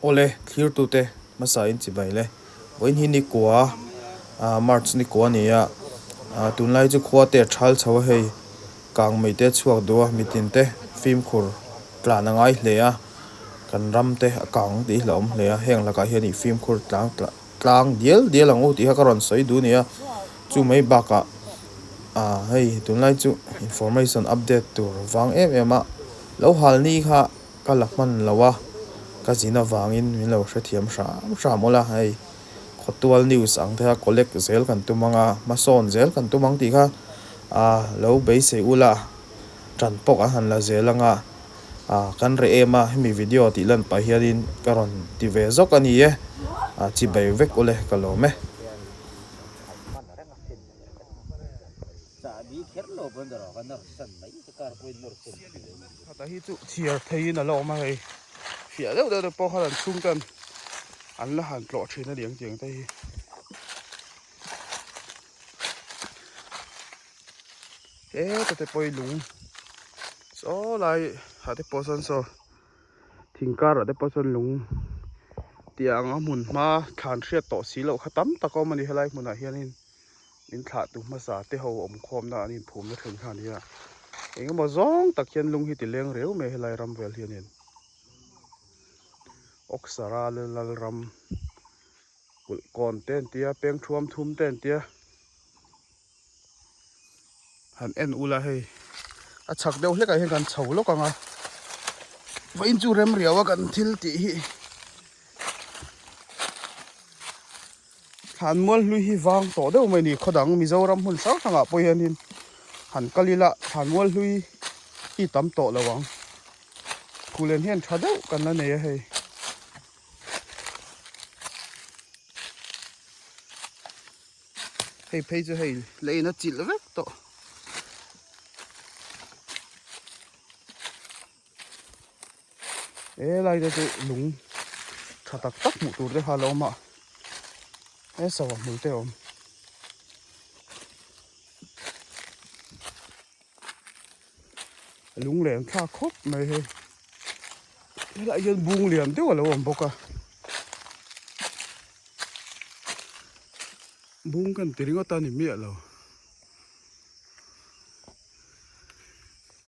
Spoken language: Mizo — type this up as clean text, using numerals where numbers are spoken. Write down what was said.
Awle, thlirtute hmasa in chibai le. Vawiin hi nikua, March nikua a ni a, tunlai chu khua te a thal chho a hei, kang mai te a chhuak duh a, mitin te fimkhur tlan a ngai hle a, kan ram te a kang tih hi hlauhawm hle a, heng lakah hian ih fimkhur tlang tlang dial dial ang u tih kha ka rawn sawi duh a ni a, chu mai bakah hei tunlai chu information update tur vang em em a, lo hal ni kha. Ka la hman lo a, ka zin avangin min lo hrethiam hram hram awlh a, hei Khawtual news ang te kha collect zel kan tum ang a, hmasawn zel kan tum ang tih kha ah lo beisei ula tan pawh kan han la zel ang a, ah kan reh em a, hemi video tih lan pah hianin ka rawn ti ve zawk a ni e, ah chi bai vek ule ka lawm e. Khata hi chu chhiar theiin a la awm a hei fiah deuh deuh te pawh khan an chhung ten an la han tlawh thin a ni ang tiang te hi. Heta te pawh hi lung saw lai ah te pawh sawn saw thing karah te pawh sawn lung tiang a hmun hma thlan hriat tawh si loh kha tam tak a awm a ni helai hmunah hianin. In thlahtu hmasa te ho awm khawmna an inphumna then kha a ni a, eng emaw zawng tak hian lung hi ti leng reu mai helai ram vel hianin Oksara leh Lalram kulh kawn te an tia peng thuam thum te an tia han en ula hei a chhak deuh hlekah hian kan chho lawk ang a vawiin chu rem riau a kan thil tih hi. Thlanmual hlui hi vang tawh deuh mai a ni khawdang Mizoram hmun hrang hrangah pawh hianin han kal ila thlanmual hlui hi tam tawh lo ang khulen hian tha deuh kan la nei a hei. Hei phei chu hei leiin a chilh vek tawh. He lai te chu lung tha tak tak hmuh tur te kha a lo awm a he sava hmul te a awm. Lung len thlak khawp mai hei helaiah hian bung lian deuh a lo awm bawk a bung kan ti ringawt a ni miah lo.